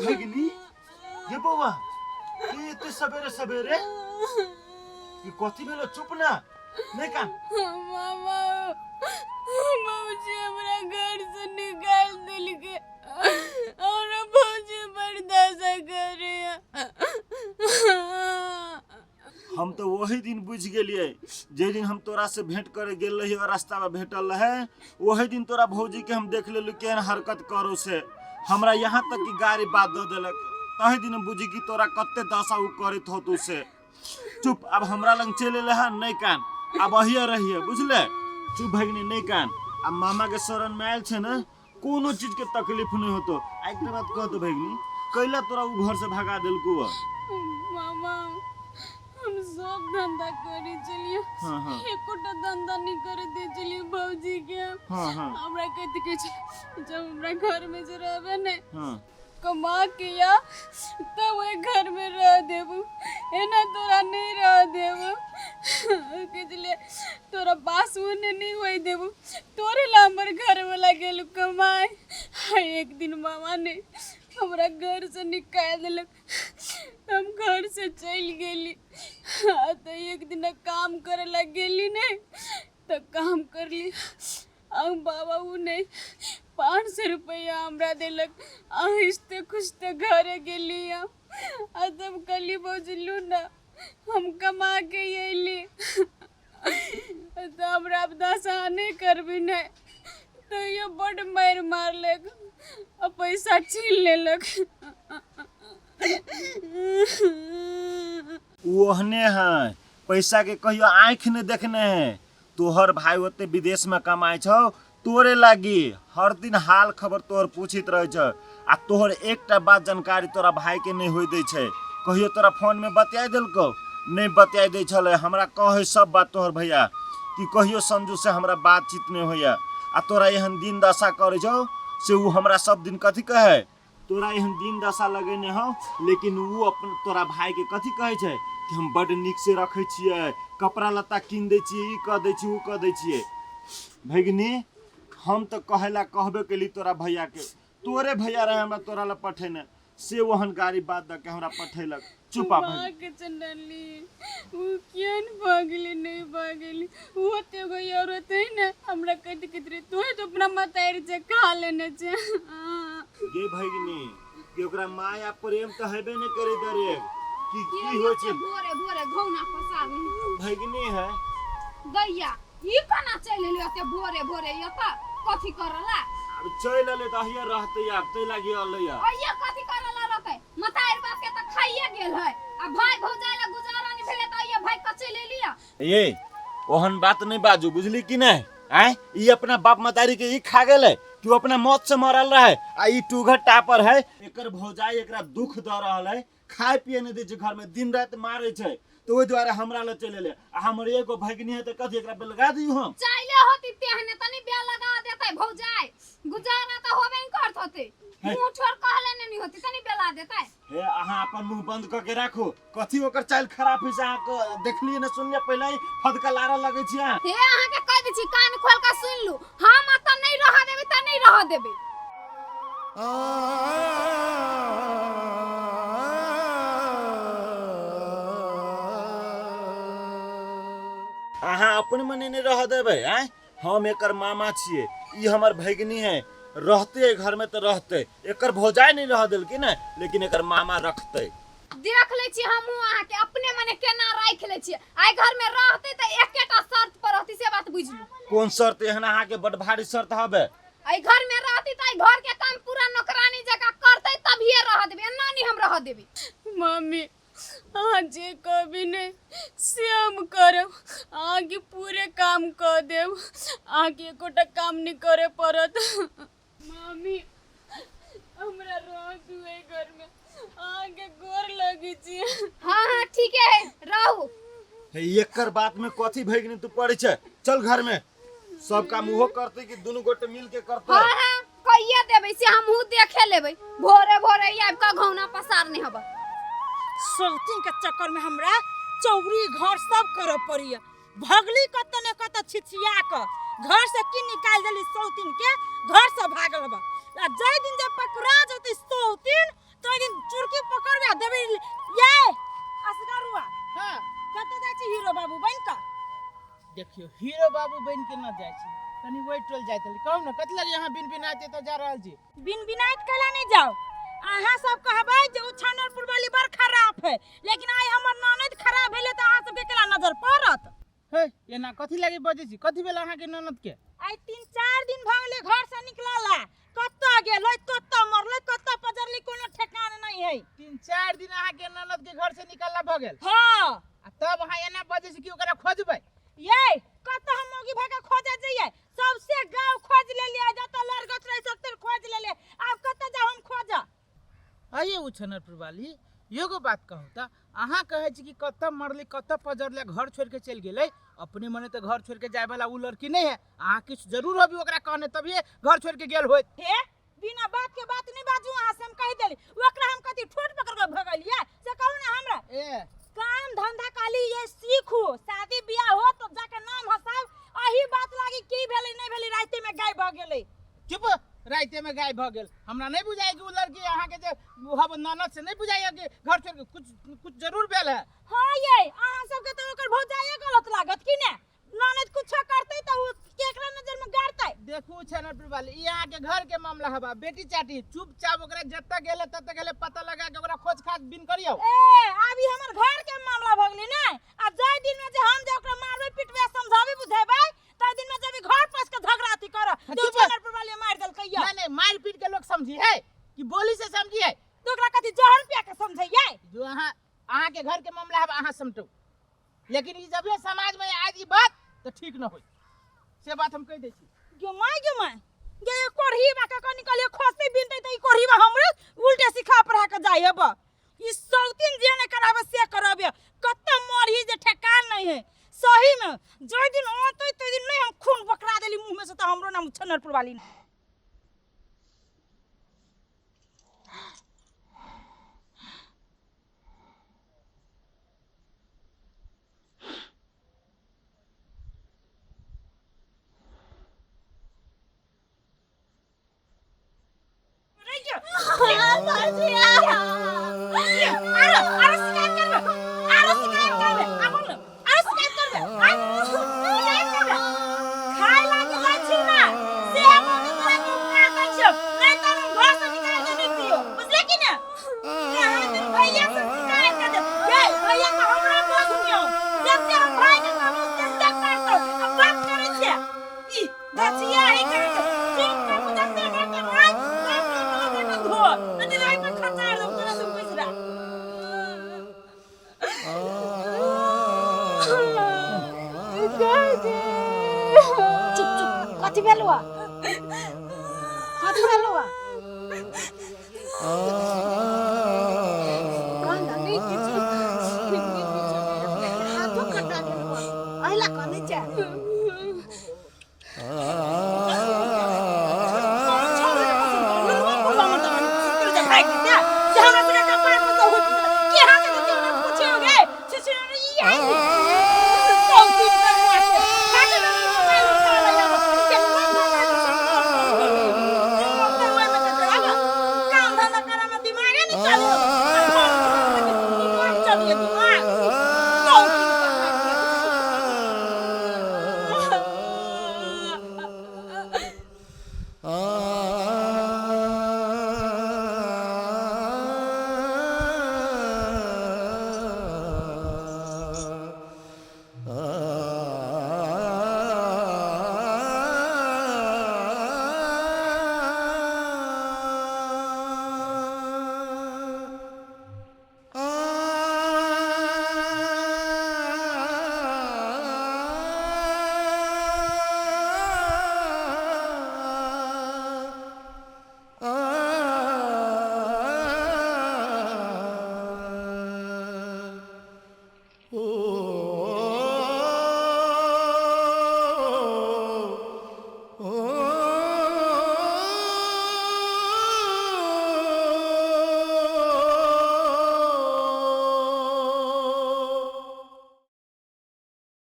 भगिनी ये बौआ ये एते सवेरे सवेरे ये कथी भेलो चुप ना नहीं कान मामा भौजी हमरा घर से निकाल देलकै और भौजी बर्दाश्त करे हम तो वही दिन बुझ गेलिए जे दिन हम तोरा से भेंट करे गेल रही और रास्ता में भेटल रहे वही दिन तोरा भौजी के हम देख लेलू केहन हरकत करो से हमरा यहाँ तक कि गाड़ी बात दऽ देलक तही दिन हम बुझी कि तोरा कते दशा उ करैत हो तू से चुप अब हमरा लग चलि एले हन नहीं कान अब अहिए रहिए बुझले चुप भगिनी नहीं कान आ मामा के शरण में आयल छै ने कोनो चीज के तकलीफ नहीं होतो आ एकटा बात कह तो भगिनी कैला तोरा उ घर से भगा देलको ह? मामा हम सब धंधा करे चलिए हाँ हाँ एकोटा धंधा नहीं करे दे चलिए भौजी के हाँ हाँ हमरा कहते के जब हमरा घर में जे रहबे ने हाँ कमा के या तब ओहि घर में रह देबू एना तोरा नहीं रह देबू कहले तोरा बास उने नहीं होई देबू तोरे ला हमर घर वाला गेल कमाए आ एक दिन मामा ने हमरा घर से निकाल देलक हम घर से चलि गेली आ तऽ एक दिन काम करे ला गेली ने तऽ काम करली आ बाबा उ नहि 500 रुपैआ हमरा देलक आ हँसिते खुशते घरे गेली हम आ तब कहली भौजी लू ने हम कमा के अयली तऽ हमरा आब दशा नहि करबी नहि तैयो बड्ड मारि मारलक आ पैसा छीन लेलक उ ओहने है पैसा के कहियो आँखि नहि देखने है तोहर भाई ओते विदेश में कमाइ छौ तोरे लागी हर दिन हाल खबर तोहर पूछित रहै छौ आ तोहर एकटा बात जानकारी तोरा भाई के नहि होइ दै छै कहियो तोरा फोन में बतियाइ देलकौ नहि बतियाइ दै छलै हमरा कहै सब बात तोहर भैया कि कहियो संजू से हमरा बातचीत नहि होइया आ तोरा एहन दिन दशा करै छौ से उ हमरा सब दिन कथी कहै तोरा एहन दिन दशा लगेने हौ लेकिन उ अपन तोरा भाई के कथी कहै छै कि हम बड्ड नीक से रखै छियै कपड़ा लत्ता कीन दै छियै ई कऽ दै छियै उ कऽ दै छियै भगिनी हम तऽ कहै ला कहबे केली तोरा भैया के तोरे भैया रहे हमरा तोरा ला पठेने से ओहन गाड़ी बात दऽ के हमरा पठेलक चुप आ भगिनी माँ के चंडली उ किया न भागली नहीं भागली वो तो एगो औरत है ना हमरा कहते कहते रहे तू तो अपना मतारी से खा लेने छे गे भगिनी कि ओकरा माया प्रेम तऽ हेबे नहि करे दरेग कि की होइ छै भोरे भोरे घौना पसारने भगिनी है दैया ई केना चलि एलियै एते भोरे भोरे एतऽ कथी करला आब चलि एलै तऽ अहिये रहतै आब ताहि लागी एलै अइये कथी करला रहतै मतारि बाप के तऽ खाइए गेल है आ भाई भौजाइ ला गुजारा नहि भेलै तऽ अइये भाई कऽ चलि एलियै ये ओहन बात नहीं बाजू बुझली कि नहीं आय ई अपना बाप मतारी के ई खा गेलै कि वो अपना मौत से मरल रहे आ ई टूघर टापर है एकर भौजाई एकरा दुख द रहल है खाए पिए नहीं दै छै घर में दिन रात मारे छै तो ओहि दुआरे हमरा लग चलि एलै आ हमर एगो भगिनी है तऽ कथी एकरा बेलगा दियौ हम चाइले होती तेहने तनी बिया लगा देतै भौजाई गुजारा तऽ होबे नहीं करत होते है। मुंह छोड़ कहले नहीं होती तनी बेला देतै हे अहाँ अपन मुंह बंद कऽ के राखू कथी ओकर चालि खराब है से अहाँ के देखलिए ने सुनलिए पहिले ही फदका लारऽ लगै छी अहाँ हे अहाँ के कह दै छी कान खोल के सुन लू हम एतऽ नहीं रह देबै तऽ नहीं रह देबै अहाँ अपन मने नहि रह देबै आँय हम एकर मामा छियै ई हमर भगिनी है रहते घर में तऽ रहते एकर भौजाई नहीं रह देलकै ने लेकिन एकर मामा रखते देख लै छी हमहूँ अहाँके अपने मने केना राखि लै छियै आइ घर में रहतै तऽ एकेटा शर्त पर रहतै से बात बुझि लू कोन शर्त एहन अहाँके बड भारी शर्त हबे एहि घर में रहती तऽ एहि घर के काम पूरा नौकरानी जकाँ करतै तभिए रह देबै एना नहि हम रह देबै मम्मी अहाँ जे कहबी ने से हम करब अहाँके पूरे काम कऽ देब अहाँके एकोटा काम नहि करय पड़त मम्मी हमरा रह दू एहि घरमे अहाँके गोर लगै छी हाँ हाँ ठीके है रहू हे एकर बात में कथी भगिनी तू पड़ै छै चल घर में सब काम उहो करते कि दुनू गोटे मिल के करते हाँ हाँ कहिए देबै से हमहूँ देखे लेबै भोरे भोरे आबि कऽ घौना पसारने हब सौतीन के चक्कर में हमरा चौरी घर सब करऽ पड़ैया। भगली कतऽ ने कतऽ छिछिया कऽ घर से की निकालि देली सौतीन के, घर से भागल बा। आ जाहि दिन जब पकड़ा जेतै सौतीन तोहि दिन चुरकी पकड़बे आ देबै। ये असगरुआ। हाँ। कतऽ जाइ छी हीरो बाबू बनि कऽ? देखियो हीरो बाबू बनि के न जाइ छी, कनी ओहि टोल जाइत रही। कहू ने कथी लगे यहाँ बिन बिनाते तऽ जा रहल छी? बिन बिनाइत कैला नहीं जाओ। अहाँ सब कहबै जे ओ छानरपुर वाली बड़ खराब है, लेकिन आइ हमर ननद खराब भेलै तऽ अहाँ सबके केला नजर पड़त? हे एना कथी लगे बजै छी? कथी भेल अहाँके ननद के? आइ 3-4 दिन भऽ गेलै घर से निकलला, कतऽ गेलै, कतऽ मरलै, कतऽ पजरलै, कोनो ठेकान नहीं है। 3-4 दिन अहाँके ननद के घर से निकलला भऽ गेल? हाँ। आ तब अहाँ एना बजै छी कि ओकरा खोजबै? ये कतऽ हम मौगी भाई के खोजे जइयै? सबसे गांव खोज लेलियै, जतऽ लड़गत रहे सबते खोज लेलियै, आब कतऽ जाउ हम खोजऽ? आइए ओ छनरपुर वाली एगो बात कहू तऽ अहाँ कहै छी कि कतऽ मरलै कतऽ पजरलै घर छोड़ि के चलि गेलै, अपने मने तऽ घर छोड़ि के जाय वाला ओ लड़की नहीं है। अहाँ किछु जरूर होबी ओकरा कहने तभिए घर छोड़ि के गेल होइत। हे बिना बात के बात नहीं बाजू, अहाँ से हम कहि देली। ओकरा हम कथी ठोट पकड़ के भगलियै से कहू ना हमरा। ए काम धंधा कहली ये सीखू, शादी बियाह हो तो जाके नाम हंसाब। अही बात लागी की भेलै नहीं भेलै, राते में गायब भऽ गेलै। चुप, राते में गायब भऽ गेल। हमरा नहीं बुझाय कि ओ लड़की अहाँ के जे हम ननद से नहीं बुझाय कि घर छोड़ के कुछ कुछ जरूर भेल है। हाँ ये अहाँ सबके तो ओकर भौजाइए गलत लागत कि ने? ननद कुछ करतै तऽ ओ केकरा नजर में गाड़तै? देखू छनरपुर वाली ई अहाँ के घर के मामला हवा, बेटी चाटी चुपचाप ओकरा जतऽ गेलै ततऽ गेलै पता लगा के ओकरा खोज खाज बिन करियौ। ए आब ई हमर घर के मामला भऽ गेलै ने। आ जाहि दिन में जे हम जे ओकरा मारबै पिटबै समझाबै बुझेबै ताहि दिन में जब ई घर पस के झगड़ा अथी करऽ हाँ, तो चुप। छनरपुर वाली मारि देलकै या। नहीं नहीं मार पीट के लोग समझी है कि बोली से समझी है? तो ओकरा कथी जहर पिया के समझैयै? जो अहाँ अहाँ के घर के मामला है अहाँ समटू, लेकिन ई जब समाज में आज ई बात तो ठीक न होई, से बात हम कह दै छी। गे my गे my गे कोढ़ी बा के कनी कहलियै खोसते बिनते त ई कोढ़ी बा हमरे उल्टे सिखा पढ़ा के जाय हेब। ई सौतीन जे ने कराबे से कराबे, कत्ते मरही जे ठेकान नहीं है। सही में जाहि दिन औतै ताहि दिन नहीं हम खून बकरा देली मुंह में से त हमरो नाम छनरपुर वाली। आरो आरो शिकायत करबे, आरो शिकायत करबे, आ बोल आरो शिकायत करबे, आ शिकायत करबे। खाय लागी जाइ छी ना से हम तोरा के उपकार दै छियौ, नहीं त हम घर से निकाल के नहीं दियो, बुझले कि ना? कहाँ दिन भैया से शिकायत कर दे। ये भैया के हमरा बोझ नियो, जब से हम भाई के कहबो से से करतो। अब बात करै छियै ई धचिया ही कर चुप कर जते बर्तन भाई सब बर्तन धो, नहीं राई में खचार दो तोरा से बुझरा। चुप चुप, कथी भेलुआ? कथी भेलुआ?